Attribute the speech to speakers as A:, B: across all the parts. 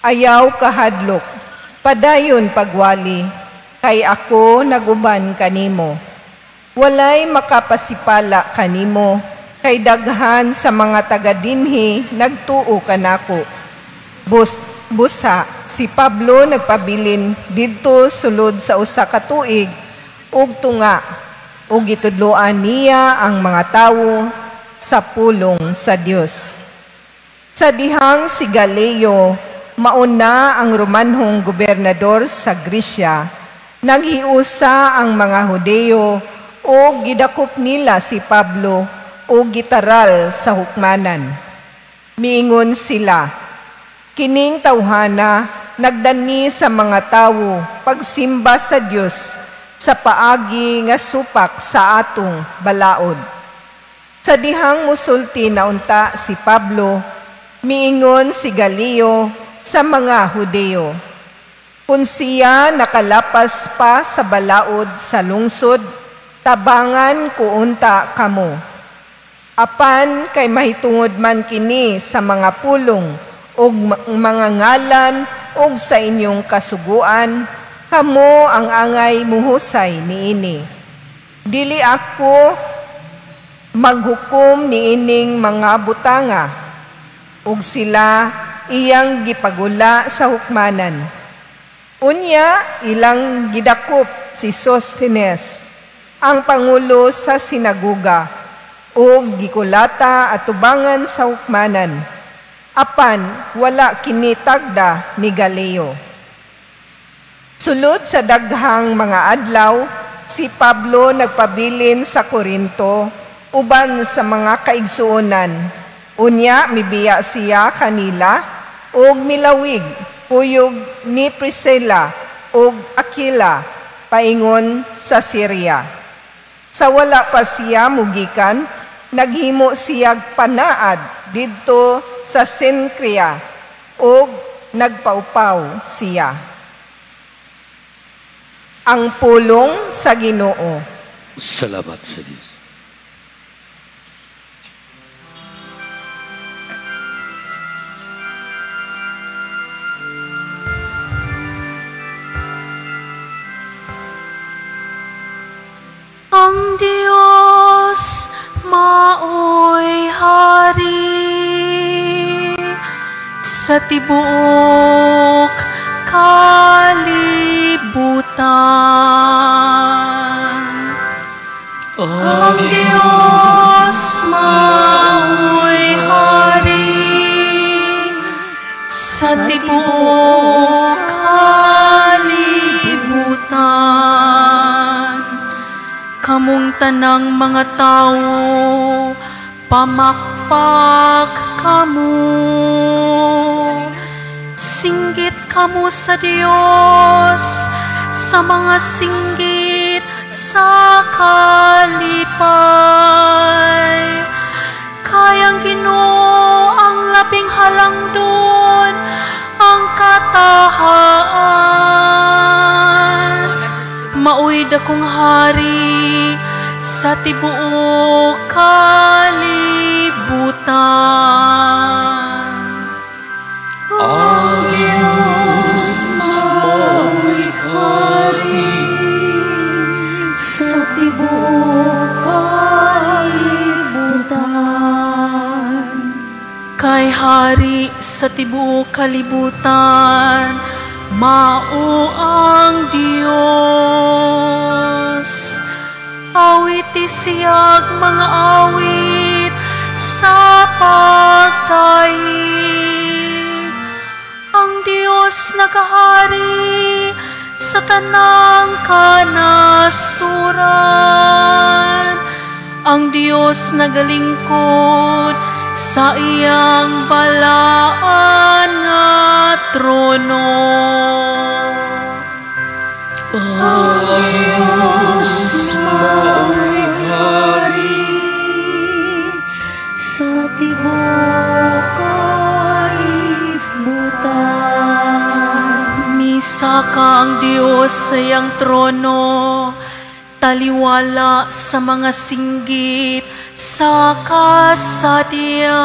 A: Ayaw kahadlok, padayon pagwali, kay ako naguban kanimo. Walay makapasipala kanimo, kay daghan sa mga taga-dinhi nagtuo kanako. Busa si Pablo nagpabilin didto sulod sa usa ka tuig ug tunga, ug gitudloan niya ang mga tawo sa pulong sa Dios. Sa dihang si Galileo mauna ang Romanhong gobernador sa Gresya, naghiusa ang mga Hudeo ug gidakop nila si Pablo ug gitaral sa hukmanan. Miingon sila, kining tawhana nagdani sa mga tawo pagsimba sa Dios sa paagi nga supak sa atong balaod. Sa dihang musulti na unta si Pablo, miingon si Galileo sa mga Hudeo, kung siya nakalapas pa sa balaod sa lungsod, tabangan ko unta kamo. Apan kay mahitungod man kini sa mga pulong ug mga ngalan ug sa inyong kasuguan, kamo ang angay muhusay niini. Dili ako maghukom niining mga butanga, ug sila iyang gipagula sa hukmanan. Unya ilang gidakop si Sostenes, ang pangulo sa sinaguga, ug gikulata atubangan sa hukmanan. Apan wala kini tagda ni Galileo. Sulod sa daghang mga adlaw, si Pablo nagpabilin sa Korinto uban sa mga kaigsuonan. Unya mibiya siya kanila ug milawig kuyog ni Priscilla ug Aquila paingon sa Syria. Sa wala pa siya mugikan, naghimo siyag panaad didto sa Sencria ug nagpaupaw siya. Ang pulong sa Ginoo.
B: Salamat sa Diyos.
C: Ang Diyos maoy hari sa tibuok kalibutan. Ang Diyos maoy hari sa tibuok kalibutan. Kamong tanang mga tao, pamakpak kamo. Singgit kamo sa Diyos, sa mga singgit sa kalipay. Kayang Ginoo ang labing halangdon, ang katahaan. Maoy dakong hari sa tibuok kalibutan.
B: Ang Diyos maoy hari
D: sa tibuok kalibutan.
C: Kay hari sa tibuok kalibutan, mao ang Diyos. Awiti siyag mga awit sa pagtahig. Ang Diyos nagahari sa tanang kanasuran. Ang Diyos nagalingkod sa iyang balaan nga trono.
B: Ang Diyos maoy hari
D: sa tibuok kalibutan.
C: Misaka ang Diyos sa iyang trono, taliwala sa mga singgit sa kasadya.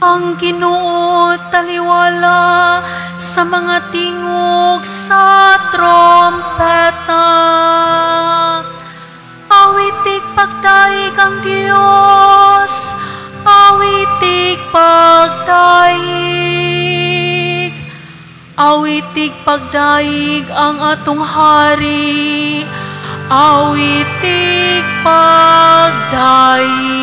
C: Ang Ginoo taliwala sa mga tingog sa trompeta. Awitig pagdaig ang Dios, awitig pagdaig. Awitig pagdaig ang atong hari, awitig pagdaig.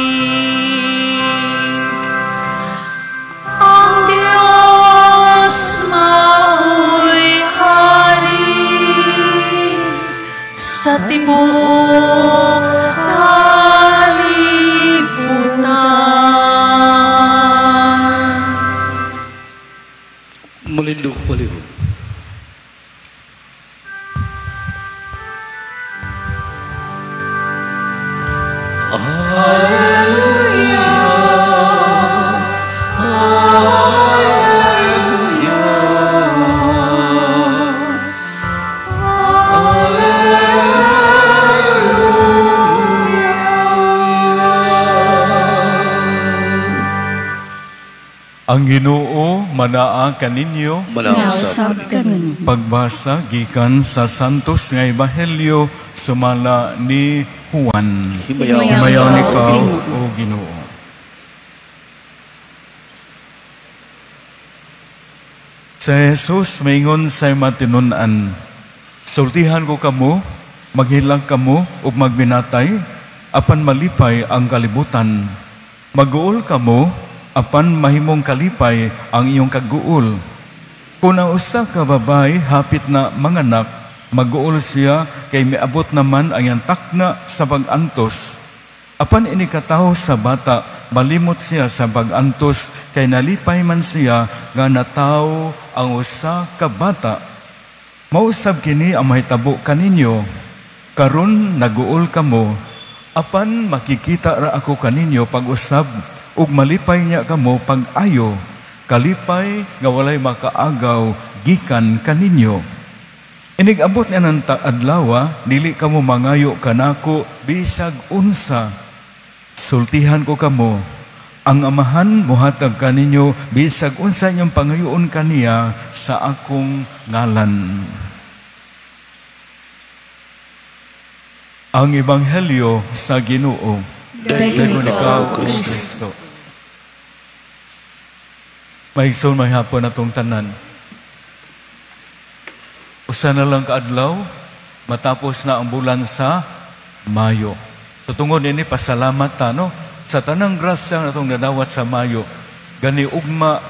C: Ang Diyos mao'y hari sa tibuok kalibutan.
B: Malindog palihog. Alleluia, Alleluia, Alleluia.
E: Ang Ginoo manaa kaninyo.
B: Manausab
D: kaninyo.
E: Pagbasa gikan sa Santos nga Ebanghelyo sumala ni Juan.
B: Himayaw
E: ikaw, o Ginoo. Sa Jesus maingon sa matinud-an, sultihan ko kamo, maghilang kamo ug magbinatay, apan malipay ang kalibutan. Maguol kamo, apan mahimong kalipay ang iyong kaguol. Kung ang usa ka babae hapit na manganak, maguol siya kay miabot naman ang iyang takna sa pag-antos. Apan inikatawo sa bata, malimot siya sa pag-antos kay nalipay man siya nga natawo ang usa ka bata. Mausab kini ang mahitabo kaninyo. Karon naguol kamo, apan makikita ra ako kaninyo pag-usab, ug malipay niya kamo pag-ayo, kalipay nga walay makaagaw gikan kaninyo. Inig-abot niya ng adlawa, dili kamo mangayo kanako bisag unsa. Sultihan ko kamo, ang Amahan mohatag kaninyo bisag unsa inyong pangayoon kaniya sa akong ngalan. Ang Ebanghelyo sa Ginoo.
B: Dayon ikaw, Kristo.
E: Maigsoon may hapon atong tanan. Usa na lang kaadlaw, matapos na ang bulan sa Mayo. So tungod ini pasalamat ta, no, sa tanang grasya nga atong nadawat sa Mayo. Gani ugma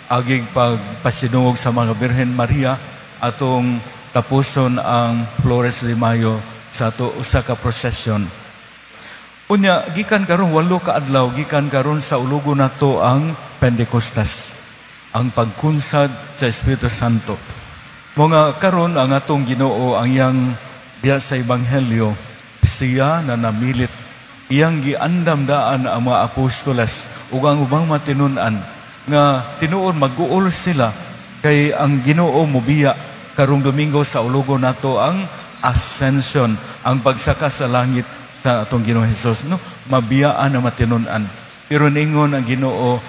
E: aging pagpasinungog sa mga Birhen Maria atong tapuson ang Flores de Mayo sa ato usa ka procession. Unya gikan karon 8 ka adlaw gikan karon sa ulugo nato ang Pentecostes, ang pagkunsad sa Espiritu Santo. Mga karon ang atong Ginoo ang iyang diya sa Ebanghelyo, siya na namilit, iyang giandam daan ang mga apostoles ug ang ubang matinud-an nga tinuod mag-uol sila kay ang Ginoo mobiya karong Domingo sa ulugo nato ang Ascension, ang pagsaka sa langit sa atong Ginoo Hesus, no, mabiyaan ang matinud-an. Pero ningon ang Ginoo,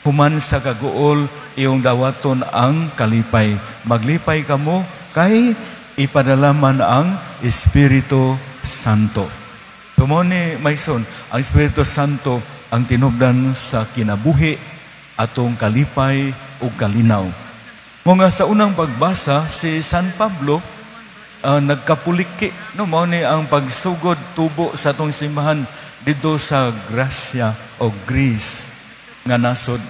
E: human sa kaguol iyong dawaton ang kalipay. Maglipay kamo kay ipadalaman ang Espiritu Santo. Tumoni mayson, ang Espiritu Santo ang tinubdan sa kinabuhi atong kalipay ug kalinaw. Mga sa unang pagbasa si San Pablo nagkapuliki, no, mao ni ang pagsugod tubo sa atong simbahan didto sa Gracia o Greece nga nasod.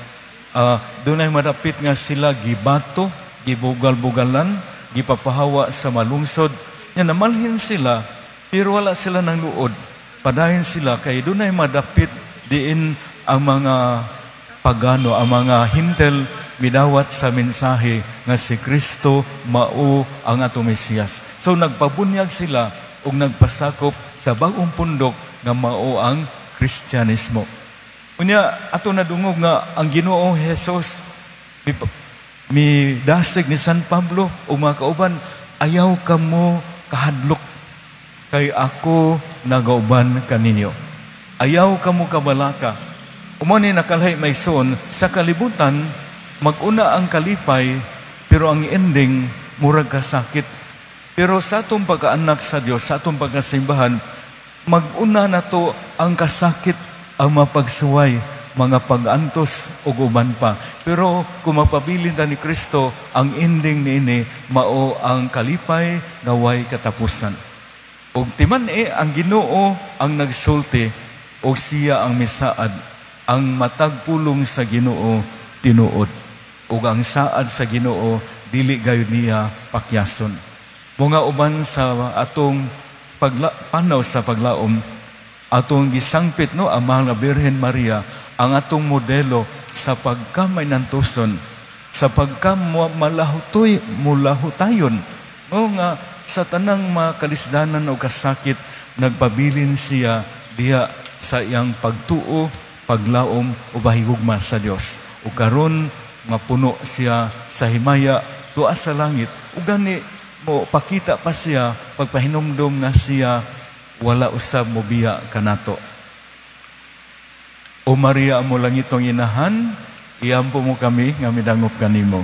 E: Dunay madapit nga sila gibato, gibugal-bugalan, gipapahawa sa malungsod. Nya namalhin sila pero wala sila nang luod. Padayon sila kay dunay madapit diin ang mga pagano, ang mga hintel midawat sa mensahe nga si Kristo mao ang atong Mesiyas. So nagpabunyag sila ug nagpasakop sa bag-ong pundok nga mao ang Kristyanismo. Unya ato nadungog nga ang Ginoong Hesus midasig ni San Pablo ug mga kauban, ayaw kamo kahadlok kay ako nagauban kaninyo. Ayaw kamo kabalaka. Umo ni nakalhay may son sa kalibutan, maguna ang kalipay, pero ang ending murag kasakit. Pero sa atong pagkaanak sa Dios, sa atong pagkasimbahan, maguna na to ang kasakit, ang mapagsuway, mga pag-antos ug uban pa. Pero kung mapabilin ta ni Kristo, ang ending niini mao ang kalipay nga way katapusan. Ug timan-i ang Ginoo ang nagsulti ug siya ang misaad, ang matag pulong sa Ginoo tinuod, ug ang saad sa Ginoo dili gayud niya pakyason. Mga uban sa atong panaw sa paglaom, atong gisangpit no ang mahal nga Birhen Maria ang atong modelo sa pagkamainantuson, sa pagkamalahutoy mulahutayon. No nga sa tanang makalisdanan o kasakit, nagpabilin siya diha sa iyang pagtuo, paglaom o bahigugma sa Dios. O karon nga puno siya sa himaya tuwa sa langit, ug gani mo pakita pa siya pagpahinumdom nga siya wala usab mobiya kanato. O Maria, amo langitong inahan, iampo mo kami nga midangop kanimo.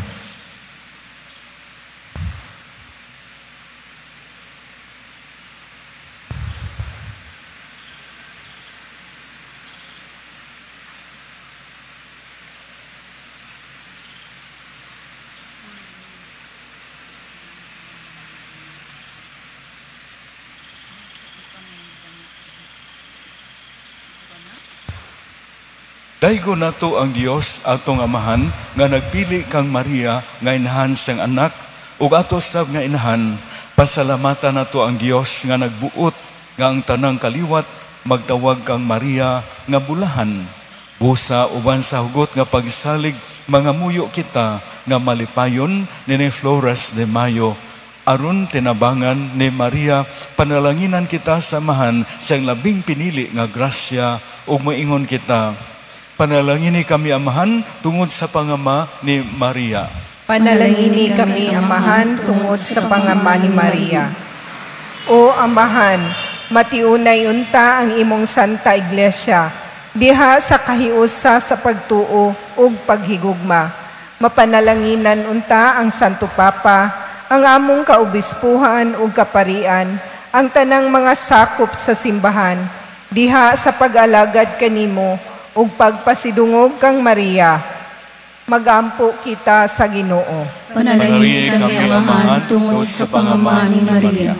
E: Daygo nato ang Dios atong Amahan nga nagpili kang Maria nga inahan sang anak ug ato sab nga inahan. Pasalamatan nato ang Dios nga nagbuot nga ang tanang kaliwat magtawag kang Maria nga bulahan. Busa uban sa hugot nga pagsalig mga muyo kita nga malipayon ni Flores de Mayo. Aron tinabangan ni Maria, panalanginan kita samahan sa labing pinili nga grasya ug moingon kita. Panalangini kami, Amahan, tungod sa pangama ni Maria.
A: Panalangini kami, Amahan, tungod sa pangama ni Maria. O Amahan, matiunay unta ang imong Santa Iglesia, diha sa kahiusa sa pagtuo ug paghigugma. Mapanalanginan unta ang Santo Papa, ang among kaobispuhan ug kaparian, ang tanang mga sakop sa simbahan, diha sa pag-alagad kanimo ug pagpasidungog kang Maria. Magampo kita sa Ginoo.
D: Panalangini kami, Amahan, tungod sa pangama ni Maria.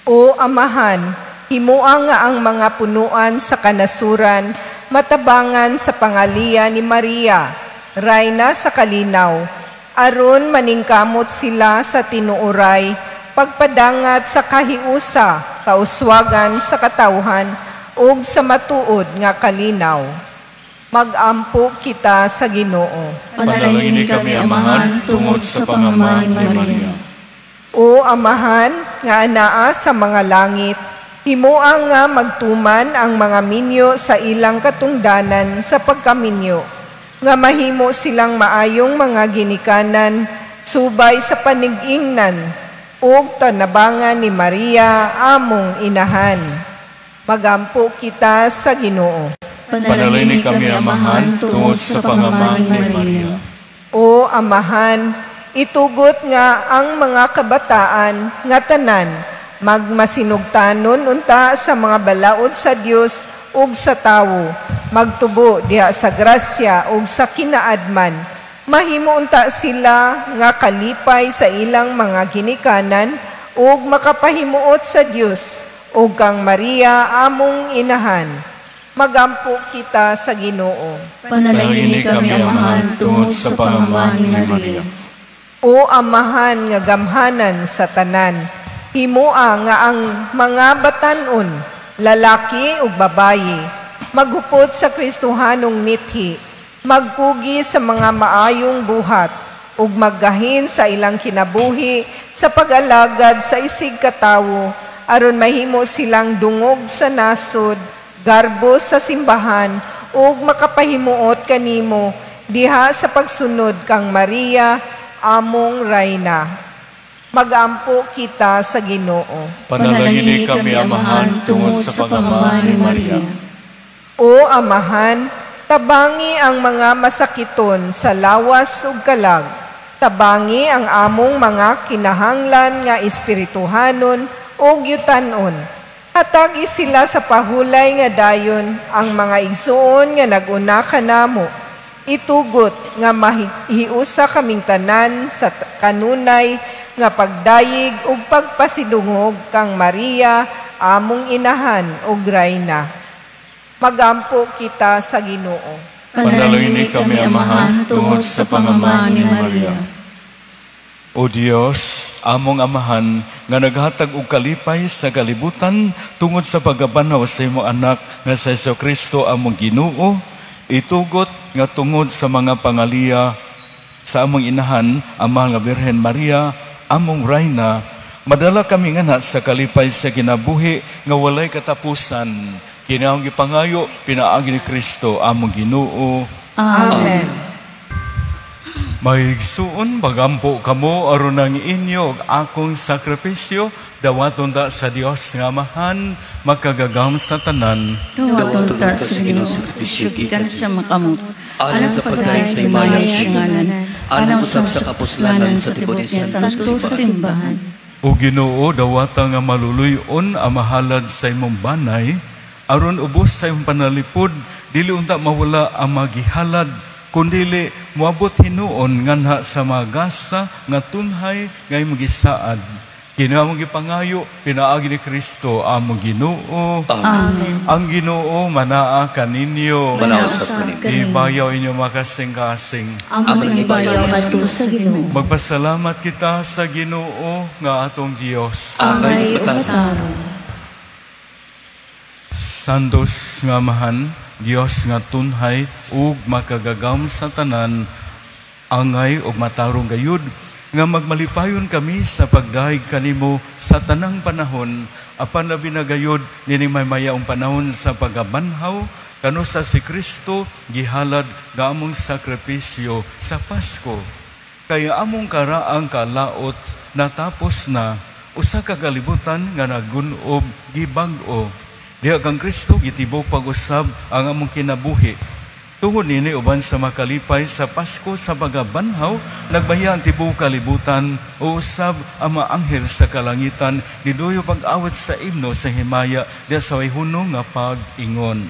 A: O Amahan, himua nga ang mga punuan sa kanasuran matabangan sa pangaliya ni Maria, rayna sa kalinaw, aron maningkamot sila sa tinuoray, pagpadangat sa kahiusa, kauswagan sa katawhan, ug sa matuod nga kalinaw. Magampo kita sa Ginoo.
E: Panalangini kami, Amahan, tungod sa pangama ni Maria.
A: O Amahan, nga anaa sa mga langit, himua nga magtuman ang mga minyo sa ilang katungdanan sa pagkaminyo, nga mahimo silang maayong mga ginikanan, subay sa panigingnan, ug tanabangan ni Maria, among inahan. Magampo kita sa Ginoo.
E: Panalangini kami, Amahan, tungod sa pangama ni Maria.
A: O Amahan, itugot nga ang mga kabataan nga tanan magmasinugtanon unta sa mga balaod sa Dios ug sa tawo, magtubo diha sa grasya ug sa kinaadman. Mahimo unta sila nga kalipay sa ilang mga ginikanan ug makapahimuot sa Dios ug kang Maria among inahan. Magampo kita sa Ginoo.
D: Panalangini kami, Amahan, tungod sa pangama ni Maria.
A: O Amahan nga gamhanan sa tanan, himua nga ang mga batan-on, lalaki ug babayi, maghupot sa Kristohanong mithi, magkugi sa mga maayong buhat, ug maggahin sa ilang kinabuhi sa pag-alagad sa isig katawo, aron mahimo silang dungog sa nasod, garbo sa simbahan, ug makapahimuot kanimo diha sa pagsunod kang Maria, among rayna. Magampo kita sa Ginoo.
E: Panalangini kami, Amahan, tungod sa pangama ni Maria.
A: O Amahan, Tabangi ang mga masakiton sa lawas ug kalag. Tabangi ang among mga kinahanglan nga espirituhanon ug yutanon. Hatagi sila sa pahulay nga dayon ang mga igsuon nga naguna kanamo. Itugot nga mahiusa kaming tanan sa kanunay nga pagdayig ug pagpasidungog kang Maria, among inahan ug rayna. Magampo kita sa Ginoo.
D: Panalangini kami, Amahan, tungod sa pangamahan ni Maria.
E: O Dios, among Amahan, nga naghatag og kalipay sa kalibutan tungod sa pagkabanhaw sa imong anak nga sa Jesucristo among Ginoo, itugot nga tungod sa mga pangaliya sa among inahan, ang mahal nga Birhen Maria, among rayna, madala kami nga sa kalipay sa kinabuhi nga walay katapusan. Kini ang gipangayo pinaagi ni Kristo among Ginoo.
A: Amen.
E: Maigsuon, magampo kamo aron ang inyo ug akong sakripisyo dawaton ta sa Dios nga Amahan makagagahom sa tanan.
B: Dawaton ta sa Ginoo sakripisyo gikan sa makamot, alang sa pagdayeg sa himaya sa ngalan, alang usab sa kapuslanan sa tibok ni Santos Simbahan.
E: O Ginoo, dawata nga maluluy-on ang mahalad sa imong banay, aron ubos sa imong panalipod dili unta mawala ang magihalad, kundili moabot hinuon nganha sa magasa nga tunhay nga imong gisaad. Kini among gipangayo pinaagi ni Kristo among Ginoo.
B: Amen.
E: Ang Ginoo manaa kaninyo.
B: Manaa usab kaninyo.
E: Ibayaw inyo makasing-kasing.
B: Among ibayaw ngadto sa Ginoo.
E: Magpasalamat kita sa Ginoo nga atong Dios.
B: Angay ug matarong.
E: Santos nga Amahan, Dios nga tunhay ug makagagahom sa tanan, angay ug matarong gayud nga magmalipayon kami sa pagdayeg kanimo sa tanang panahon, apan labi na gayud nining maymayaong panahon sa pagabanhaw kanu sa si Kristo gihalad nga among sakripisyo sa Pasko. Kaya among karaang kalaot natapos na, usa ka kalibutan nga nagun-ob gibag-o. Diha kang Kristo gitibok pag-usab ang among kinabuhi. Tungod nini uban sa makalipay sa Pasko sa pagabanhaw, nagbaya ang tibuok kalibutan o usab ang mga anghel sa kalangitan, niduyo pag-awat sa imno sa himaya diha sa way hunong nga pag-ingon.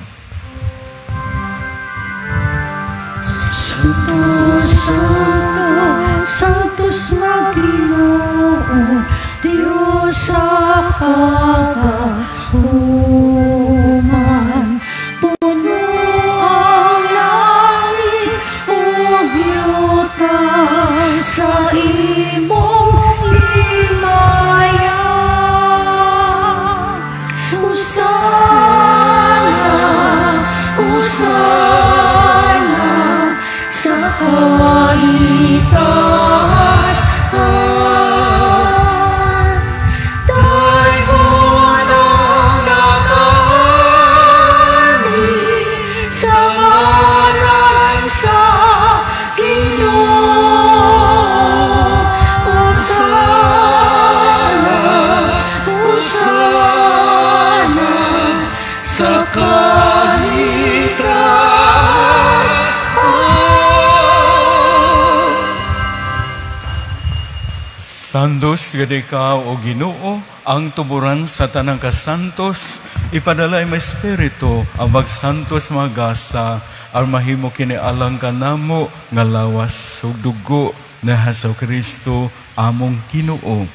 C: Santo, Santo, Santos na Ginoo, Diyos sa kagahuman. Puno ang langit ug yuta sa imong himaya. Hosana, Hosana sa kaitaasan. Daygon ang nagaani sa ngalan sa Ginoo. Hosana, Hosana sa kaitaasan.
E: Santos gad ikaw, o Ginoo, ang tuburan sa tanang kasantos, ipadala imong Espiritu ang magsantos magasa, aron mahimo kini alang kanamo nga lawas ug dugo ni Hesus Kristo among Ginoo.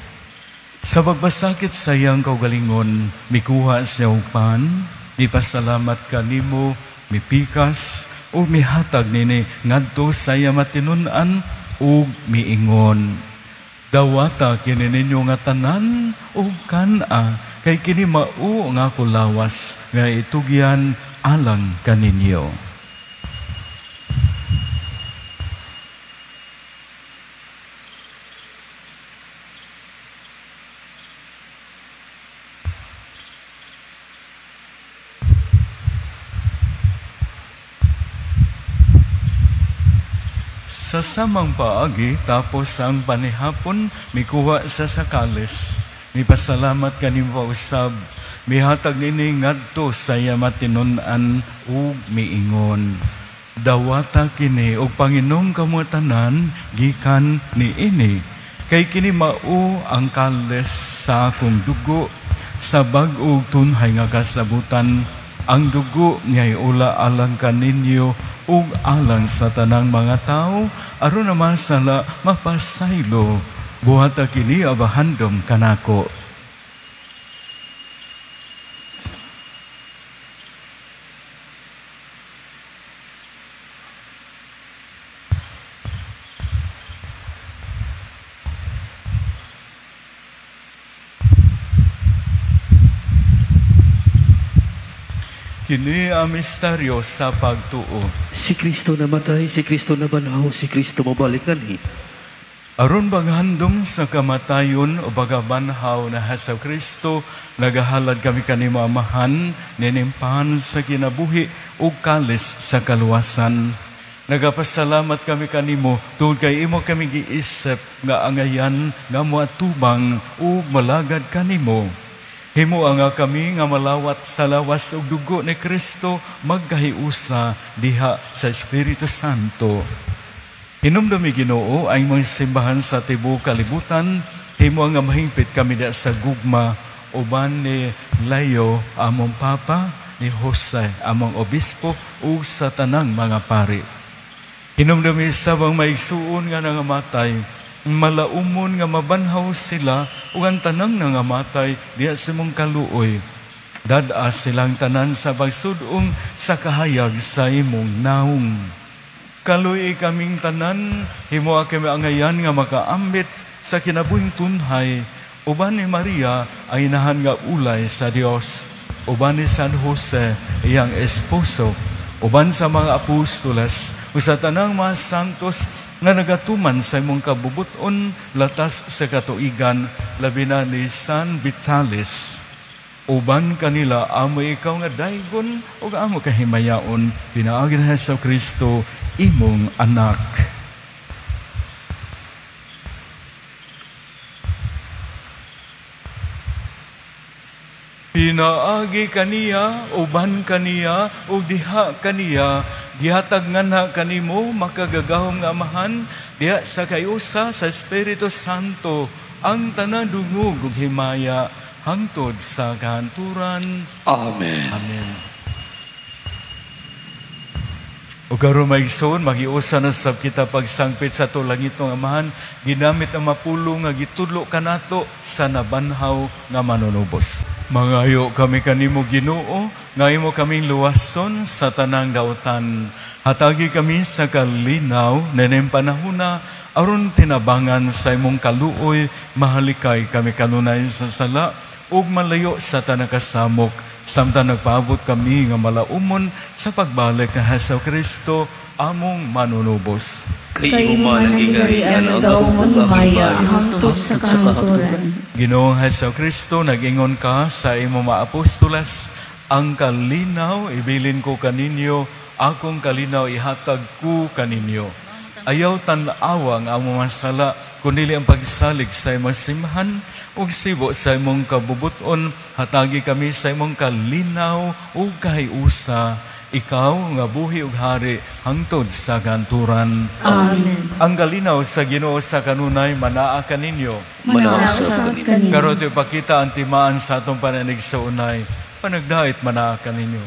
E: Sa pagbasakit sa iyang kaugalingon, mikuha siya og pan, mipasalamat kanimo, mipikas ug mihatag nini ngadto sa iya matinun-an ug miingon. Dawata kini ninyo nga tanan ug kan-a, kay kini mao nga ako lawas nga itugyan alang kaninyo. Sa samang paagi, tapos ang panihapon, mikuha sa sakalis. Mipasalamat kanimo pausab, mihatag nini ngadto sa iya matinun-an ug miingon. Dawata kini og panginom kamo tanan gikan niini, kay kini mao ang kalis sa akong dugo sa bag-ong tunhay nga kasabutan. Ang dugo niya'y ula alang kaninyo ug alang sa tanang mga tao, aron na masala mapasaylo. Buhata kini abahandom kanako. Kini ang misteryo sa pagtuo.
B: Si Kristo namatay, si Kristo nabanhaw, si Kristo mobalik kanhi.
E: Aron paghandom sa kamatayon o pagabanhaw na Hesus Kristo, nagahalad kami kanimo Amahan, ninimpan sa kinabuhi o kalis sa kaluwasan. Nagapasalamat kami kanimo tungod kay imo kami giisip nga angayan nga moatubang ug malagad kanimo. Himo nga kami nga malawat sa lawas ug dugo ni Kristo magkahiusa diha sa Espiritu Santo. Hinumdumi Ginoo ang mga simbahan sa tibuok kalibutan, himo nga mahingpit kami diha sa gugma uban ni Leo among Papa, ni Jose among Obispo ug sa tanang mga pari. Hinumdumi sabang maigsuon nga nangamatay, malaumon nga mabanhaw sila ug ang tanang nangamatay diha sa imong kaluoy. Dad-a silang tanan sa pagsud-ong sa kahayag sa imong naong. Kaluoy kaming tanan, himoa kami angayan nga makaambit sa kinabuhing tunhay, uban ni Maria ang inahan nga ulay sa Dios, uban ni San Jose iyang esposo, uban sa mga apostoles ug sa tanang mga santos nga nagatuman sa imong kabubuton latas sa katuigan, labi na ni San Vitalis. Uban kanila amo ikaw nga daygon ug amo kahimayaon, pinaagi ni Hesus Kristo imong anak. Pinaagi kaniya, uban kaniya, ug diha kaniya, gihatag nganha kanimo makagagahom nga Amahan, diha sa kayusa sa Espiritu Santo, ang tanan dungog ug himaya hangtod sa kahanturan.
B: Amen.
E: Amen. O karon maigsoon, magiusa na sab kita pagsangpit sa ato langitong Amahan, ginamit ang mapulong nga gitudlo kanato sa nabanhaw nga manunubos. Mangayo kami kanimo Ginoo, nga imo kaming luwason sa tanang dautan. Hatagi kami sa kalinaw nenem panahuna, aron tinabangan sa imong kaluoy, mahalikay kami kanunay sa sala ug malayo sa tanang kasamok. Samtang nagpaabot kami nga malaumon sa pagbalik ni Hesus Kristo among manunubos.
B: Kay imo man ang giharian ang gahom ug ang himaya hangtod sa kahangturan.
E: Ginoong Hesus Kristo, nag-ingon ka sa imong mga apostoles, ang kalinaw ibilin ko kaninyo, akong kalinaw ihatag ko kaninyo. Ayaw tan-awa ang among masala, kundi ang pagsalig sa imong simbahan ug sibo sa imong kabubuton, hatagi kami sa imong kalinaw ug kahiusa. Ikaw nga buhi ug hari hangtod sa kanturan.
B: Amen.
E: Ang kalinaw sa Ginoo sa kanunay manaa kaninyo.
B: Manaa usab kaninyo.
E: Karon ipakita ang timaan sa atong pananig sa unay, panagdait manaa kaninyo.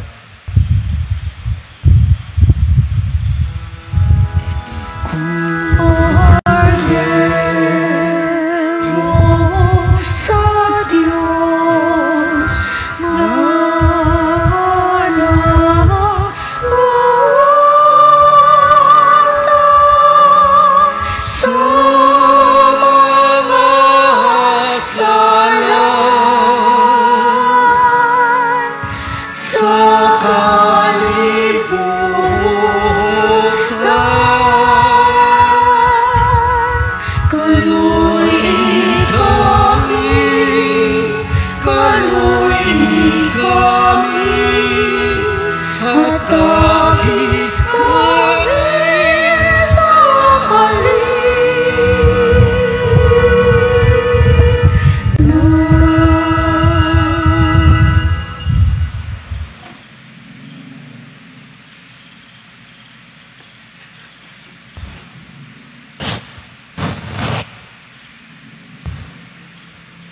D: Sa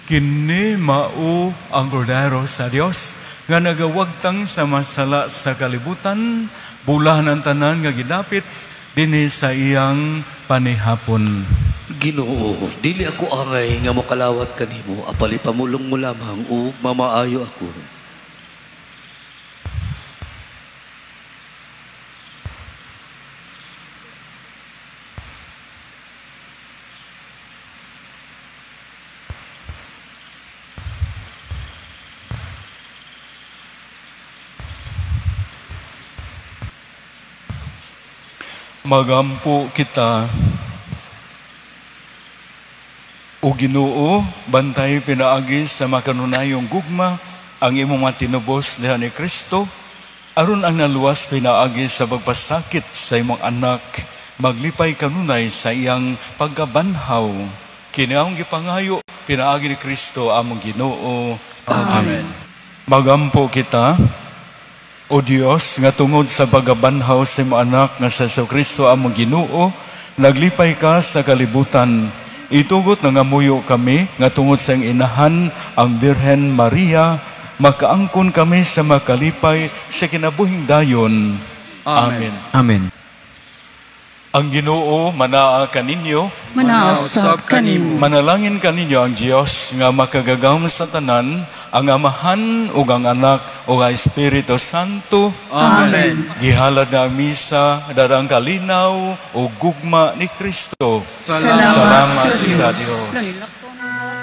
E: Kini mao ang kordero sa Dios nga nagawagtang sa masala sa kalibutan, bulahan ang tanan nga gidapit dinhi sa iyang panihapon.
B: Ginoo, dili ako angay nga mokalawat kanimo, apali pamulong mo lamang ug mamaayo ako.
E: Magampo kita. O Ginoo, bantay pinaagi sa makanunayong gugma ang imong mga tinubos diha ni Kristo, aron ang naluwas pinaagi sa pagpasakit sa imong anak, maglipay kanunay sa iyang pagkabanhaw. Kini ang gipangayo pinaagi ni Kristo among Ginoo. Amen. Magampo kita. O Dios, nga tungod sa pagkabanhaw sa imong anak nga sa Jesucristo among Ginoo, naglipay ka sa kalibutan. Itugot nga ngamuyo kami nga tungod sa iyang inahan ang Birhen Maria, makaangkon kami sa makalipay sa kinabuhing dayon. Amen.
F: Amen.
E: Ang Ginoo manaa kaninyo,
C: Manaa usab kanimo.
E: Manalangin kaninyo ang Dios nga makagagahom sa tanan, ang Amahan ug ang Anak ug ang Espiritu Santo.
D: Amen.
E: Gihalad na ang misa darang kalinaw ug gugma ni Kristo.
D: Salamat
E: sa
D: sa
E: Dios.
D: Dios.